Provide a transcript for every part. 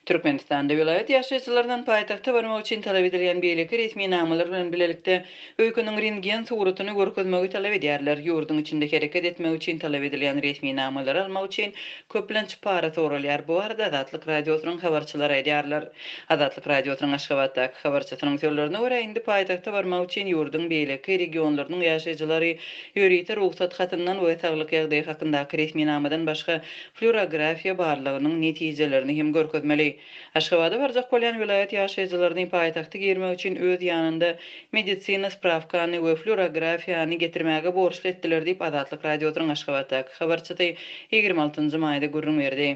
Türkmenistanda welaýat ýaşaýjylaryndan paýtagta barmak üçin talap edilýän beýleki resminamalar bilen bilelikde, öýkeniň rentgen suratyny görkezmegi talap edýärler. Ýurduň içinde hereket etmek üçin talap edilýän resminamalary almak üçin köplenç para soralýar. Bu barada Azatlyk Radiosynyň habarçylary aýdýarlar. Azatlyk Radiosynyň Aşgabatdaky habarçysynyň sözlerine görä, indi paýtagta barmak üçin ýurduň beýleki regionlarynyň ýaşaýjylary ýörite rugsat hatyndan we saglyk ýagdaýy hakyndaky resminamadan başga flýurografiýa barlagynyň netijelerini hem görkezmeli. Aşgabada barjak bolýan welaýat ýaşaýjylaryny paýtagta girmek üçin öz ýanynda medisina sprawkany we flýurografiýany getirmäge borçly etdiler diýip, Azatlyk Radiosynyň Aşgabatdaky habarçysy 26 maýda gürrüň berdi.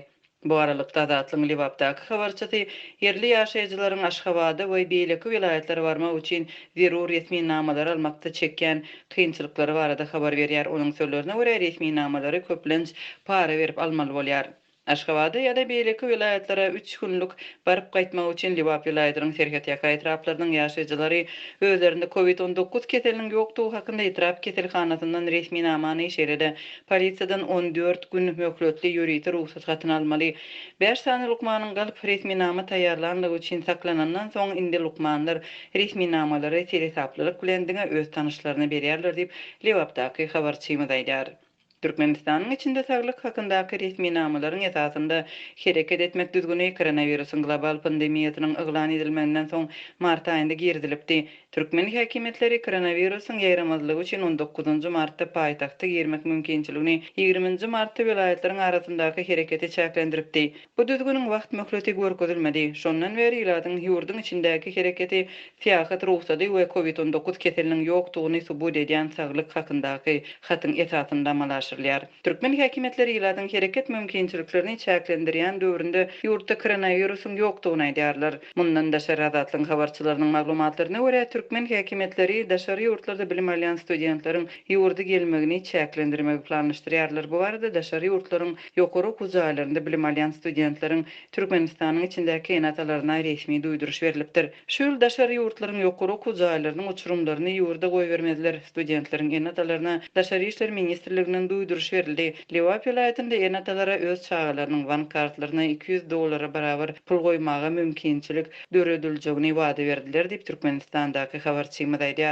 Bu aralykda, Azatlygyň Lebapdaky habarçysy ýerli ýaşaýjylaryň Aşgabada we beýleki welaýatlara barmak üçin zerur resminamalary almakda çekýän kynçylyklary barada habar berýär. Onuň sözlerine görä, resminamalary köplenç para berip almaly bolýar. Aşgabada ýa-da beýleki welaýatlara üç günlük baryp gaýtmak üçin Lebap welaýatynyň serhetýaka etraplarynyň ýaşaýjylary özlerinde Covid 19 keseliniň ýokdugy hakynda etrap keselhanasyndan resminamany, şeýle-de polisiýadan 14 gün möhletli ýörite rugsat hatyny almaly. Bäş sany lukmanyň galp resminama taýýarlanlygy üçin saklanandan soň, indi lukmanlar Resminamalary seresaplylyk bilen diňe öz tanyşlaryna berýärler diýip, Lebapdaky habarçymyz aýdýar. Türkmenistanyň içinde saglyk hakyndaky resminamalaryň esasynda hereket etmek düzgüni koronawirusyň global pandemiýasynyň yglan edilmeginden soň mart aýynda girizilipdi. Türkmen häkimiýetleri koronawirusyň ýaýramazlygy üçin on dokuzynjy martda paýtagta girmek mümkinçiligini, ýigriminji martda welaýatlaryň arasyndaky hereketi çäklendiripdi. Bu düzgüniň wagt möhleti görkezilmedi. Şondan bäri ilatyň ýurduň içindäki hereketi syýahat rugsady we Covid 19 keseliniň ýokdugyny subut edýän saglyk hakyndaky hatyň esasynda amala aşyrylýar. Türkmen häkimiýetleri ilatyň hereket mümkinçiliklerini çäklendirýän döwründe ýurtda koronawirusyň ýokdugyny aýdýarlar. Mundan daşary Azatlygyň habarçylarynyň maglumatlaryna görä, türkmen häkimiýetleri daşary ýurtlarda bilim alýan studentleriň ýurda gelmegini çäklendirmegi planlaşdyrýarlar. Bu barada daşary ýurtlaryň Ýokary okuw jaýlarynda bilim alýan studentleriň Türkmenistanyň içindäki ene-atalaryna resmi duýduryş berlipdir. Şu ýyl daşary ýurtlaryň ýokary okuw jaýlarynyň uçurymlaryny ýurda goýbermezler. Studentleriň ene-atalaryna Daşary işler ministrliginden duýduryş berildi. Lebap welaýatynda ene-atalara öz çagalarynyň bank kartlaryna 200 dollara barabar pul goýmaga mümkinçilik dörediljegini wada berdiler diýip, Türkmenistandaky habarçymyz aýdýar.